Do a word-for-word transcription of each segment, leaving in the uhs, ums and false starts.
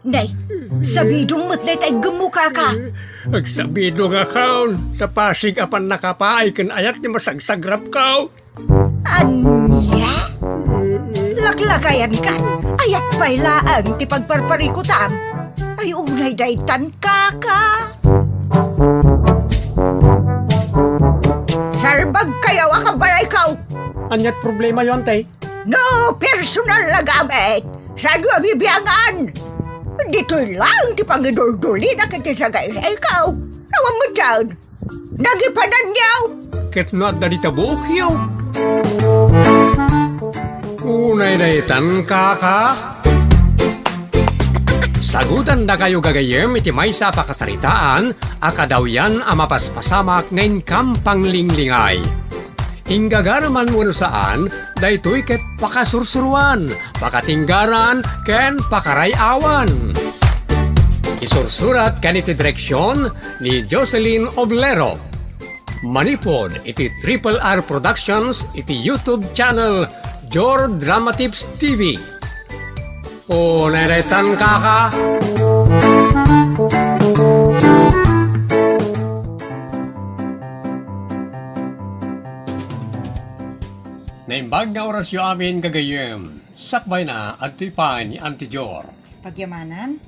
Nay, sabidong met dayta iggemmo, kaka. Agsabidongakon, ta pasig a pannakapaay ken ayat ti masagsagrapko. Ania? Laklakayankan, ayat pay laeng ti pagparparikutam. Ay, unay daytan, kaka. Salbagkayo a kabalayko. Aniat problemayo, ante? No personal a gamit, saanyo a bibiangan? Ditoy laeng ti pangiduldulina ken ti sagaysayko. Awan met daytan. Nagipananyo! Ket no adda dita buokyo. Unay daytan, kaka. Sagutandakayo gagayyem iti maysa a pakasaritaan a kadawyan a mapaspasamak nga inkam panglinglingay. Inggagaraman wenno saan, daytoy ket pakasursuroan, pakatinggaran, ken pakaray-awan. Isursurat ken iti direksion ni Jocelyn Oblero. Manipud iti Triple R Productions iti YouTube channel Jor Drama Tips T V. O, neretan, kaka. Naimbag nga orasyo amin, gagayyem. Sakbayna, adtoy pay ni Auntie Jor. Pagyamanan?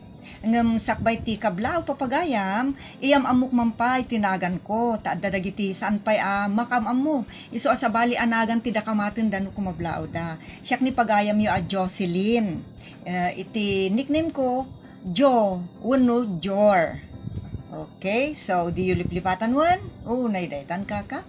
Ngem sakbay ti kablaaw, papagayam, iyam-ammok man pay ti naganko, ta adda dagiti saan pay a makaam-ammo. Isu a sabali a nagan ti dakamatenda no kumablaawda. Siak ni pagayamyo a Jocelyn. Eh, iti nickname ko, Jo wenno Jor. Okay, so diyo liplipatan wen? Unay daytan, kaka.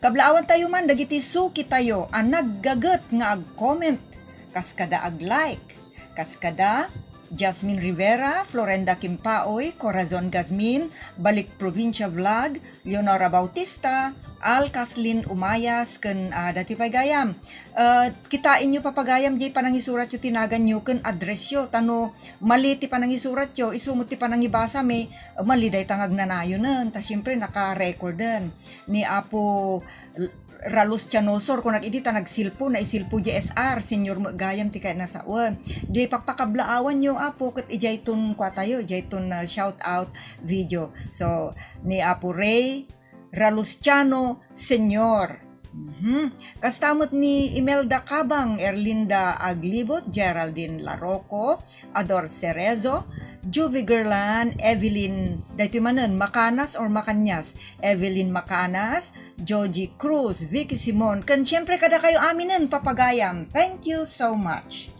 Kablaawantayo man dagiti sukitayo a naggaget nga ag-comment, kas kada ag-like, kas kada Jasmine Rivera, Florenda Kimpaoy, Corazon Gazmin, Balik Probinsya Vlog, Leonora Bautista, Al Kathleen Umayas, ken, ah, dati pay gayam. Ah, kitaenyo, papagayam, diay panangisuratyo ti naganyo ken addressyo, ta no mali ti panangisuratyo, isu met ti panangibasami, mali dayta nga agnanayonen, ta siempre naka-recorden. Ni Apo L-, Ralus Chanosor, kunak idi ta nagsilpo, naisilpo diay S R, senior met gayam ti kayatna sawen. Diay pakpakablaawanyo, Apo, ket idiayton kuatayo, idiayton, ah, shout out video. So, ni Apo Ray Ralustiano Senior. Mhm. Kasta met ni Imelda Cabang, Erlinda Aglibot, Geraldine Laroco, Ador Cerezo, Juvie Gerlan, Evelyn, daytoy manen, Macanas or Macanyas? Evelyn Macanas, Joji Cruz, Vicky Simon, ken siempre kadakayo aminen, papagayam. Thank you so much.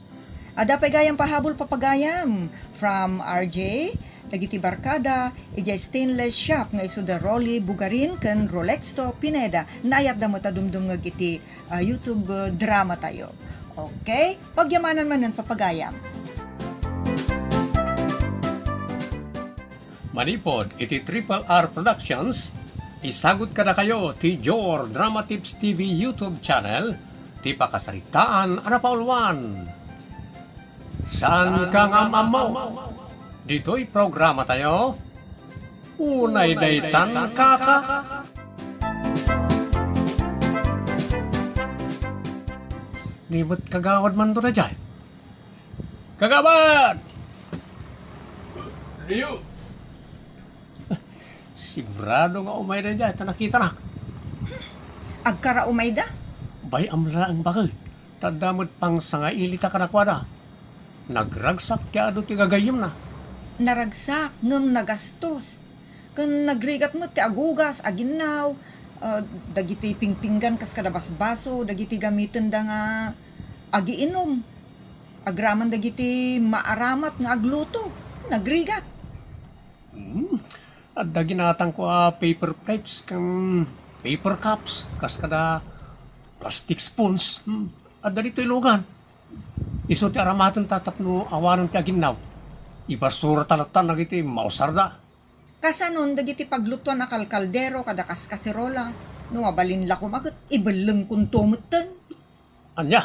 Adda pay gayam pahabol, papagayam, from R J, dagiti barkada, idiay Stainless Shop nga isu da Rolly Bugarin ken Rolexto Pineda, naayatda met a dumdumngeg iti, ah, YouTube, ah, drama tayo. Okay? Pagyamanan manen, papagayam. Manipud iti Triple R Productions, isagut kadakayo ti Jor Drama Tips T V YouTube channel, ti pakasaritaan a napauluan. Saan ka nga am-ammo? Ditoy programa tayo, unay daytan, kaka. Ni met kagawad man to na dyan. Kagawad! Leo! Sigurado nga umayda dyan, ta nakitanak. Agkara umayda? Bay-am laeng baket. Ta adda met pangsangailita kadakuada. Nagragsak ti adu ti gagayyemna. Naragsak, ngem nagastos. Ken nagrigat met ti agugas, aginnaw, ah, dagiti pingpinggan kas kada basbaso, dagiti gamitenda nga agiinum. Agraman dagiti maaramat nga agluto, nagrigat. Hmm. Adda ginatangko a paper plates ken paper cups, kas kada plastic spoons. Hmm. Adda ditoy lugan. Isu ti aramaten ta tapno awanen ti aginnaw. Ibasurata latta dagiti mausarda. Kasanon dagiti paglutuan a kalkaldero kada kas kaserola. No mabalin la koma ket ibellengkonto metten. Ania?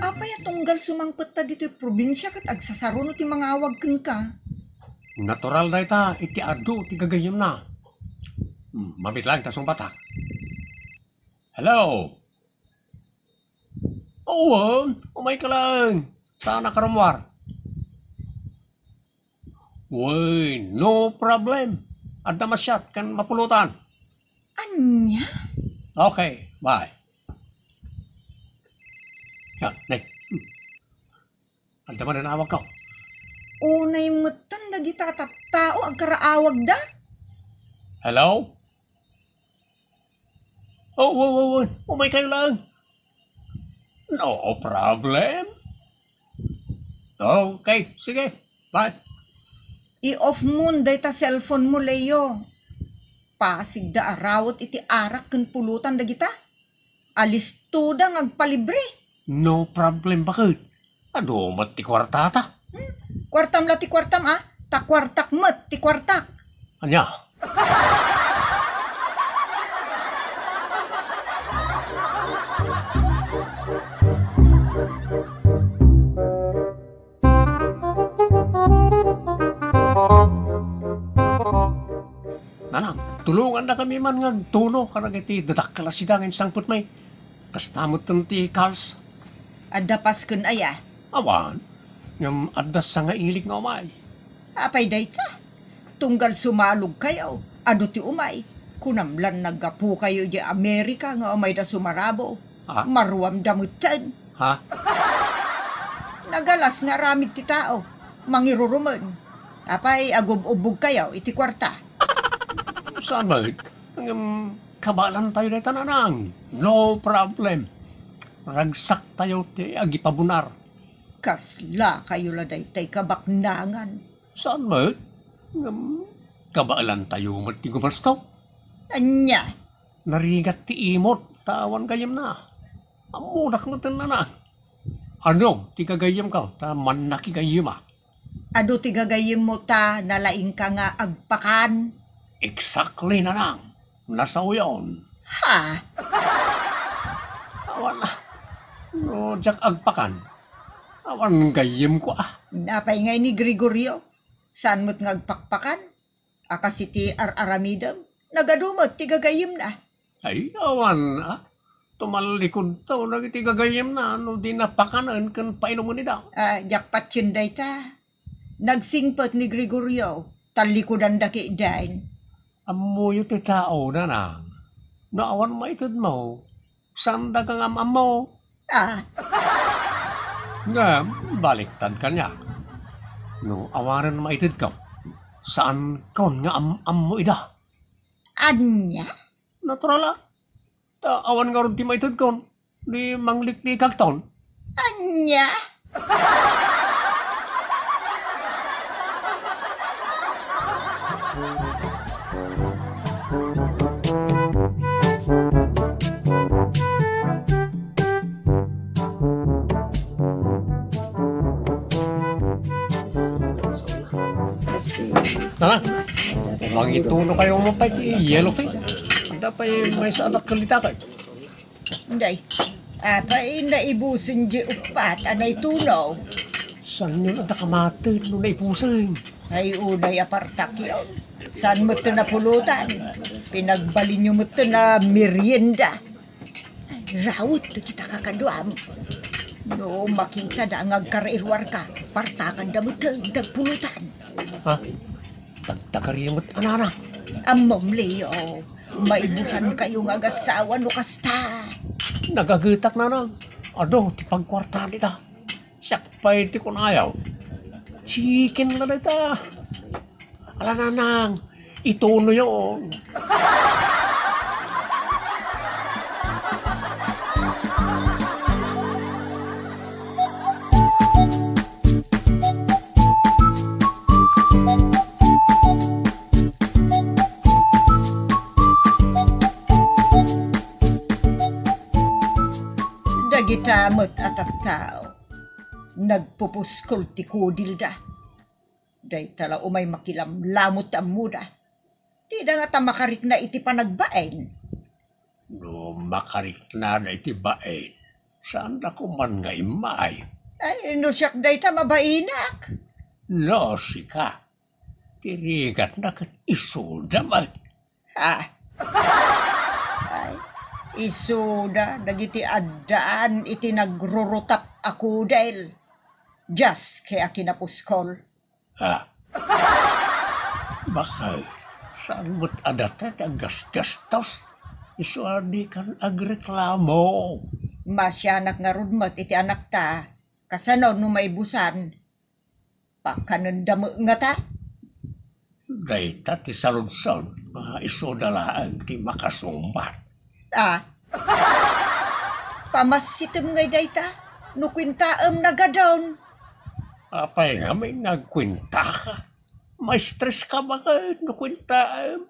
Apay a tunggal sumangpetta ditoy probinsia ket agsasaruno ti mangawag kenka? Natural dayta iti adu ti gagayyemna. Hmm, mabit laeng ta sungbatak. Hello? Oo, umayka laeng. Saan a karummuar? Uy, no problem. Adda masiat ken mapulotan. Ania? Okay, bye. Yan, nay. Hmm. Adda man an awagko. Unay metten dagita a tattao agkaraawagda. Hello? Oh, oh, oh, oh. Umaykayo laeng. No problem. Okay, sige. Bye. I-off mon dayta cellphone mo, Leo. Pasigda a rawet iti arak ken pulotan dagita. Alistoda nga agpalibre. No problem, baket? Adu met ti kuartata. Hmm? Kuartam la ti kuartam, a? Ta kuartak met ti kuartak. Ania? Nanang, tulongandakami man nga agtuno kadagiti dadakkel a sida nga insangpetmi. Kasta metten ti Kals. Adda pasken aya? Awan, ngem adda sangailik nga umay. Apay dayta? Tunggal sumalogkayo, adu ti umay. Kunam lan naggapukayo idiay Amerika nga umayda sumarabo. Ah? Maruamda metten. Ha? Nagalas nga aramid ti tao. Mangirurumen. Apay, agub-ubbogkayo iti kuarta? Saan met? Ngem, kabaelantayo dayta, Nanang. No problem. Ragsaktayo ti agipabunar. Kaslakayo la daytay kabaknangan. Saan met? Ngem, kabaelantayo met ti gumasto. Ania? Narigat ti imot, ta awan gayyemna. Ammonak metten, Nanang. Adu ti gagayyemko, ta mannakigayyemak. Adu ti gagayyemmo ta nalaingka nga agpakan? Exactly, Nanang. Nasaoyon. Ha? Awan, no diak agpakan, awan gayyemko, a. Apay ngay ni Gregorio? Saan met nga agpakpakan? A kas iti ar-aramidem, nagadu met ti gagayyemna. Ay, awan, a. Tumallikodto dagiti gagayyemna no di napakanen ken painumen ida. A, diak patien dayta. Nagsingpet ni Gregorio, tallikudanda ketdin. Ammoyo ti tao, Nanang. No awan maitedmo, saanda nga am-ammo. Ah. Ngem, baliktad kaniak. No awanen maitedko, saankon nga am-ammo ida. Ania? Natural, a. Ta awan ngarud ti maitedkon, di mangliklikakton. Ania? Tara, mangitunokayo met pay ti yellowfin. Adda pay maysa a dakkel dita kay. Day, apay naibusen di uppat a naituno? Saanyon a kamaten no naibusen? Ay, unay a partakyon. Saan metten a pulutan? Pinagbalinyo metten a merienda. Ay, rawet dagita kakaduam. No makitada nga agkarairuarka, partakanda metten dagpulutan. Ha? Tagtagari met a, Nanang. Ammom, Leo, maibusankayo nga agasawa no kasta. Nagagetak, Nanang. Adu ti pagkuartaan ita. Siak pay ti kunayo. Chicken la dayta. Ala, Nanang, itunoyon. Dagita met a tattao, nagpupuskol ti kudilda. Dayta la umay makilamlamut ti ammoda. Dida ngata makarikna iti panagbain. No makariknada iti bain, saanda koman nga immay. Ay, no siak dayta, mabainak. No sika, Ti rigatna ket isuda met. Ha? Ay, isuda dagiti addaan iti nagrurutap a kudel. Dios, kaya kinapuskol. Ha? Bakay, saan met a data ti aggasgastos? Isu a dikan agreklamo. Masianak ngarud met iti anakta. Kasano no maibusan? Pakanenda met ngata? Dayta ti saludsod, nga isuda laeng ti makasungbat. Ah? Pamassitem ngay dayta? No kuentaem nagadon. Apay ngamin nga agkuentaka? Maistres ka ba ket no kuentaem?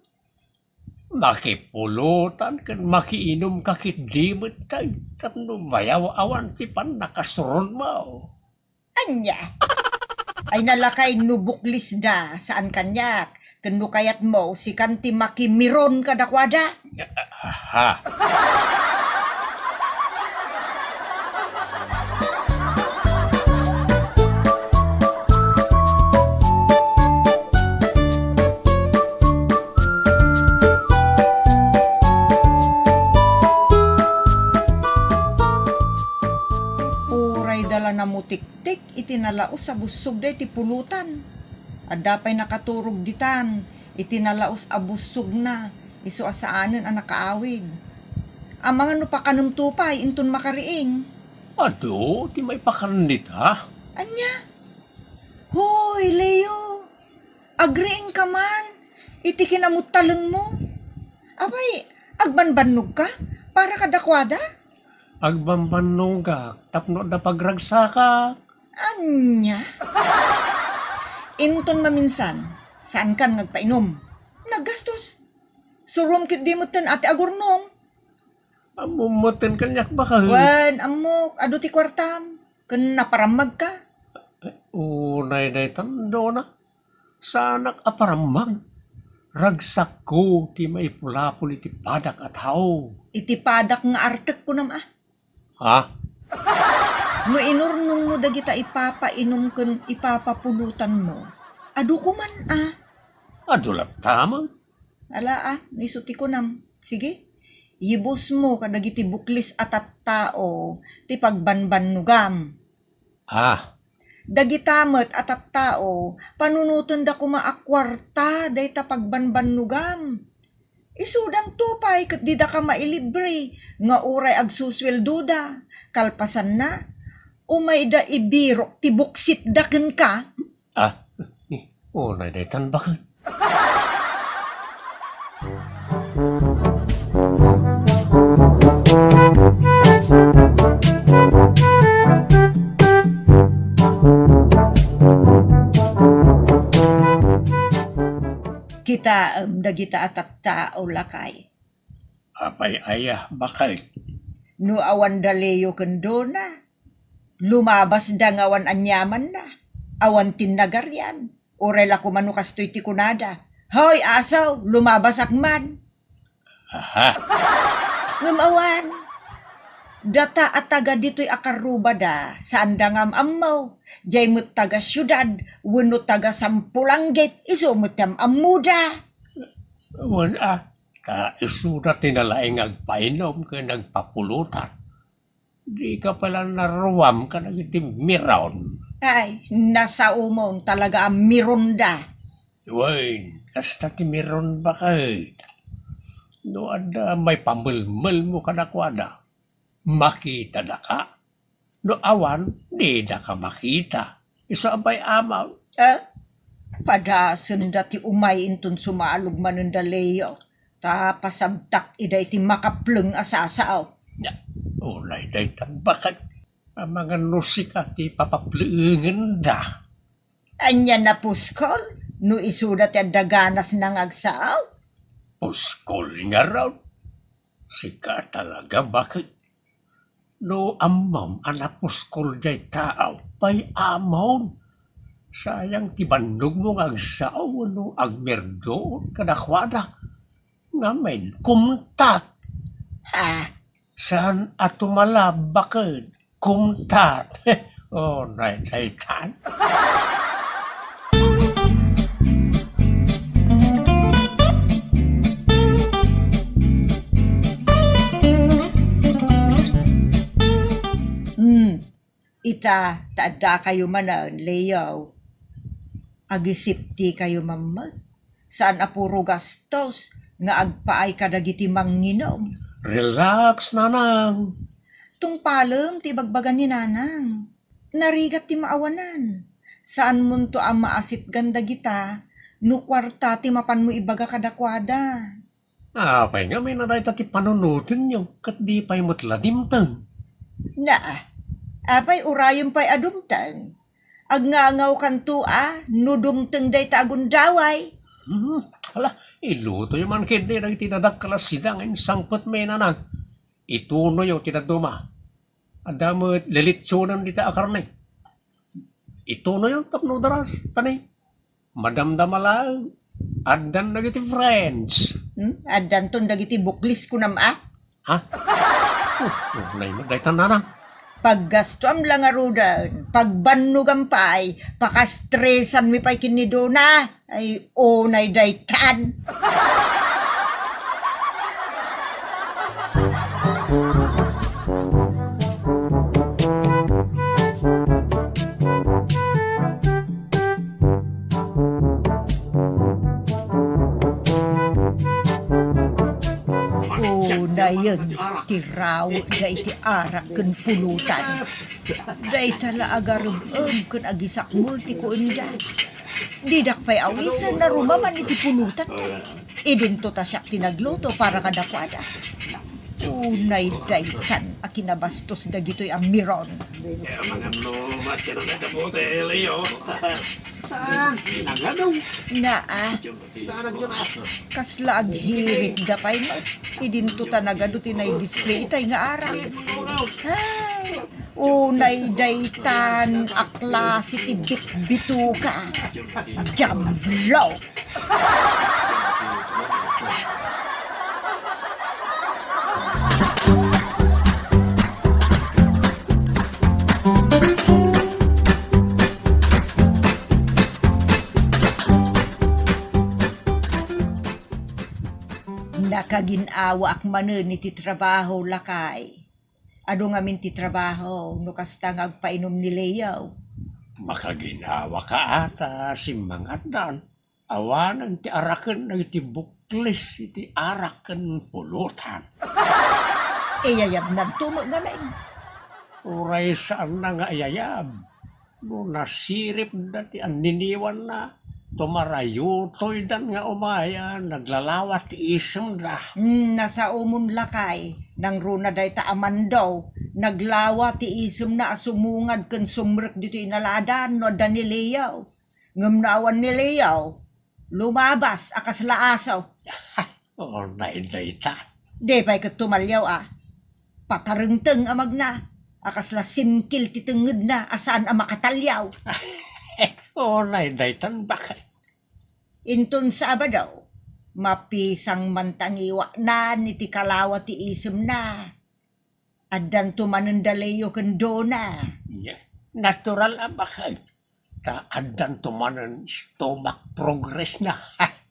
Makipulutan ken makiinum ka ketdi met tay tapno bayaw awan ti pannakasuronmo. Ania? Ay nalakay no buklisda, saan kaniak. Ken no kayatmo, sikan ti makimiron kadakuada. Aha. Uray dala namutik tik iti nalaus a bussogda iti pulutan. Adda pay nakaturog ditan iti nalaus a bussogna, isu a saanen a nakaawid. Amangan no pakanemto pay inton makariing. Adu ti maipakan dita. Ania? Hoy, Leo! Agriingka man iti kinamuttalengmo. Apay, agbanbannogka para kadakuada? Agbanbannogak tapno adda pagragsakak. Ania? Inton maminsan, saankan nga agpainom. Naggastos. Surom ketdi metten a ti agurnong. Ammom metten kaniak, baket. Wen, ammok, adu ti kuartam. Ken naparammagka. Unay daytan, Dona. Saanak a parammag. Ragsakko ti maipulapol iti padak a tao. Iti padak nga artek, kunam a. Ha? No inurnongmo dagita ipapainom ken ipapapulutanmo, adu koman a. Adu latta met. Ala a, isu ti kunam. Sige, yibusmo kadagiti buklis a tattao ti pagbanbannogam. Ah. Dagita met a tattao, panunotenda koma a kuarta dayta pagbanbannogam. Isudanto pay ket didaka mailibre nga uray agsusueldoda. Kalpasanna, umayda ibirok ti buksitda kenka. Ah, unay daytan, baket. Kitaem dagita a tattao, lakay. Apay aya, baket? No awan da Leo ken Dona, lumabasda nga awan aniamanna, awan ti nagarian. Uray la koma no kastoy ti kunada, "Hoy, asaw, lumabasak man." Aha. Ngem awan. Data a taga ditoy a karrubada, saanda nga am-ammo. Diay met taga siudad, wenno taga Sampulanggit, isu met ti am-ammoda. Wen a, ta isuda ti nalaing nga agpainom ken agpapulutan. Dika pala naruam kadagiti miron. Ay, nasaomon talaga a mironda. Wen, kasta ti miron, baket. No adda maipamelmelmo kadakuada, makitadaka. No awan, didaka makita. Isu a bay-amon. Eh, padasenda ti umay inton sumalog manen da Leo, ta pasabtak ida iti makapleng a sasao. Nya, unay daytan, baket. Amangan no sika ti papaplengenda. Ania, napuskol no isuda ti adda ganasna nga agsao? Puskol ngarud. Sika talaga, baket. No ammom a napuskol diay tao, bay-amon. Sayang ti bannogmo nga agsao wenno agmirdoon kadakuada. Ngamin, kumtat. Ha? Saan a tumala, baket? Kumtat. Oh, nay, daytan. Ta, ta addakayo manen, Leo. Agisiptikayo man met. Saan a puro gastos nga agpaay kadagiti mangnginum. Relax, Nanang. Tungpalem ti ibagbaga ni Nanang. Narigat ti maawanan. Saanmonto a maasitgan dagita no kuarta ti mapanmo ibaga kadakuada. Apay ngamin a dayta ti panunotenyo, ket di pay met la dimteng? Naa, apay urayon pay a dumteng? Agngangaokanto a no dumteng dayta a gundaway. Hmm, ala, ilutoyo man ketdi dagiti nadakkel a sida nga insangpetmi, Nanang. Itunoyo ti dadduma. Adda met lilitsonen dita a karne. Itunoyo tapno daras, tani. Madamdama laeng. Addan dagiti friends. Hmm? Addanton dagiti buklis kunam a? Ha? Oh, oh, nay mo, daytan, Nanang. Paggastoam la ngaruden, pagbannogam pay, pakastresanmi pay ken ni Dona. Ay, unay daytan. Unayen ti rawekda iti arak ken pulutan. Dayta la agarem-em ken agisakmol ti kuenda. Didak pay awisen a rumaman iti pulutan. Idinto ta siak ti nagluto para kadakuada. Unay daytan a kinabastos dagitoy a miron. Saan? Nagano? Naa. Kasla aghiritda pay met. Idinto ta nagadu ti naidisplay itay nga arak. Ay, unay daytan a klase ti bitbituka. Diablo! Nakagin-awaak manen iti trabaho, lakay. Adu ngamin ti trabaho no kasta nga agpainom ni Leo. Makagin-awaka a ta simmangaddan. Awanen ti araken dagiti buklis iti arak ken pulutan. Iyayabnanto met ngamin. Uray saanna nga iyayab. No nasiripda ti anniniwanna, tumarayotoydan nga umay a naglalawa ti isemda. Hmm, nasaomon, lakay. Nangruna dayta a Mando, naglawa ti isemna a sumungad ken sumrek ditoy inaladan no adda ni Leo. Ngem no awan ni Leo, lumabas a kasla aso. Unay dayta. Di pay ket tumaliaw a. Patarengteng a magna, a kasla simkil ti tengngedna a saan a makataliaw. Unay daytan, bakay. Inton Sabado, mapisang man ta ngiwaknan iti kalawa ti isemna. Addanto manen da Leo ken Dona. Nya, natural a bakay. Ta addanto manen stomach progress na.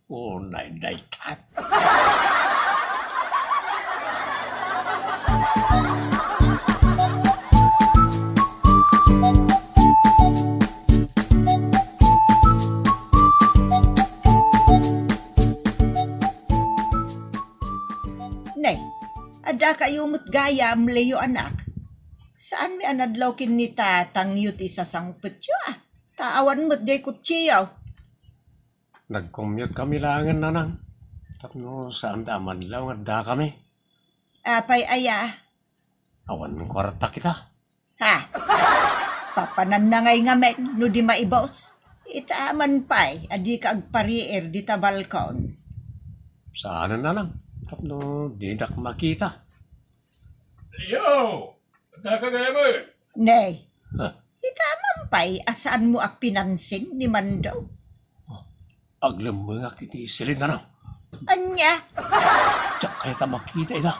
Unay daytan. Ne, adda kayo met gayam, Leo anak. Saanmi a nadlaw ken ni tatangyo ti sasangpetyo, a? Ta awan met diay kutsiyo. Nag-commute kami laengen, Nanang. Tapno saanda a madlaw nga adda kami. Apay aya? Awan kuarta kita. Ha? Papananna ngay ngamin no di maibos? Ita man pay a dika agpariir dita balkon. Saanen, Nanang, tapno didak makita. Yo! Adda ka gayam, eh? Nay, Ha? Ita man pay a saanmo a pinansin ni Mando? Aglemmengak iti silin, Nanang. Ania? Diak kayat a makita ida.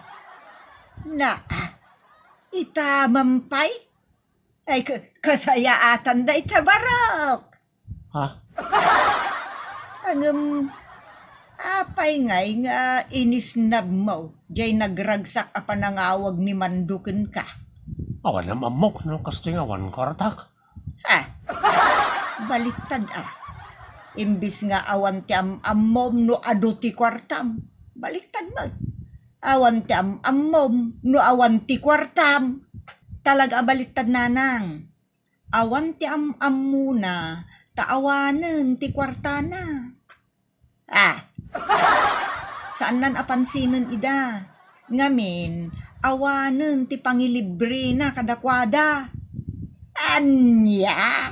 Naa, ita man pay? Ay, ka-, kasayaatan da ita, Barok. Ha? Ngem, apay ngay nga inisnabmo diay nagragsak a panangawag ni Mando kenka? Awan am-ammok no kastoy nga awan kuartak. Ah, baliktad, ah. Imbis nga awan ti am-ammom no adu ti kuartam. Baliktad met. Awan ti am-ammom no awan ti kuartam. Talaga a baliktad, nanang. Awan ti am-ammona, ta awanen ti kuartana. Ah, saannan a pansinen ida. Ngamin, awanen ti pangilibrena kadakuada. Ania?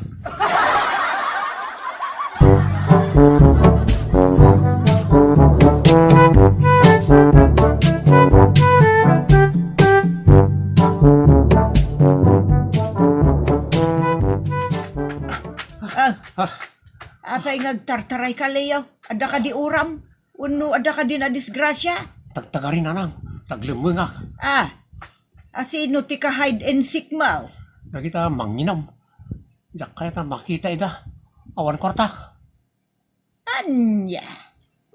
Ah, Ah, apay nga agtartarayka, Leo? Adda kadi uram? Wenno adda kadi nadisgrasia? Tagtagari, nanang. Taglemmengak. Ah, asino ti ka-hide and seek mo? Dagita manginam. Diak kayat a makita ida. Awan kuartak. Ania?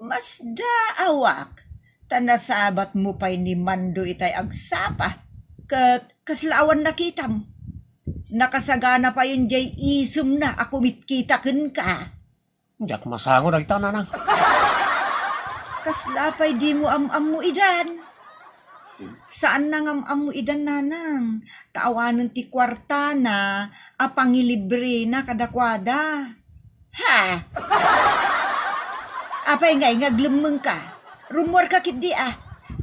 Masdaawak, ta nasabatmo pay ni Mando itay agsapa, ket kasla awan nakitam. Nakasagana payen jay isemna a kumitkita kenka. Diak masango dagita, nanang. Kasla pay dimo am-ammo idan? Saanna nga am-ammo idan, nanang, ta awanen ti kuartana a pangilibrena kadakuada. Ha? Apay ngay nga aglemmengka? Rummuarka ketdi, ah.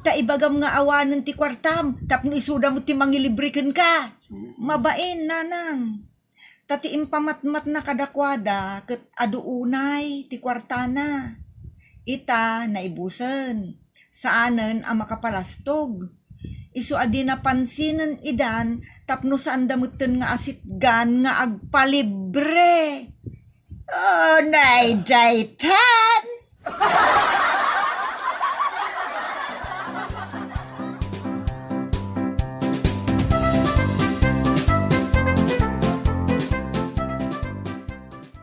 Ta ibagam nga awanen ti kuartam tapno isuda met ti mangilibre kenka. Mabain, nanang. Ta ti impamatmatna kadakuada ket adu unay ti kuartana. Ita, naibusen. Saanen a makapalastog. Isu a di napansinen idan tapno saanda metten nga asitgan nga agpalibre. Unay daytan!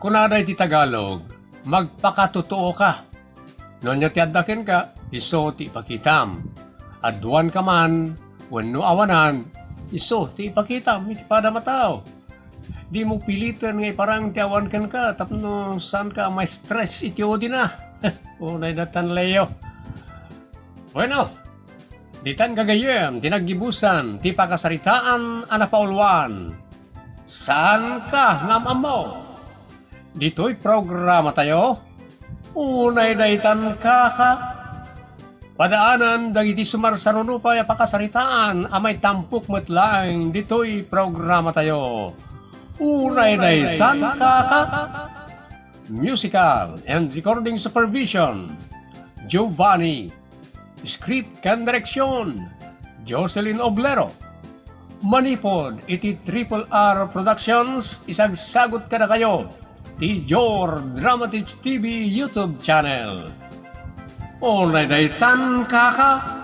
Kunada iti Tagalog, magpakatotooka. No ania ti adda kenka, isu ti ipakitam. Aduanka man wenno awanan, isu ti ipakitam iti padam a tao. Dimo piliten nga iparang ti awan kenka tapno saanka a ma-stress iti udina. Unay daytan, Leo. Bueno, ditan gagayyem ti naggibusan ti pakasaritaan a napauluan. Saanka nga am-ammo? Ditoy programatayo, unay daytan, kaka. Padaanen dagiti sumarsaruno pay a pakasaritaan a maitampok met laeng ditoy programatayo. Unay daytan, kaka. Musical and recording supervision, Giovanni. Script ken direksyon, Jocelyn Oblero. Manipud iti Triple R Productions, isagsagut kadakayo ti Jor Dramatich T V YouTube channel. Unay daytan, kaka.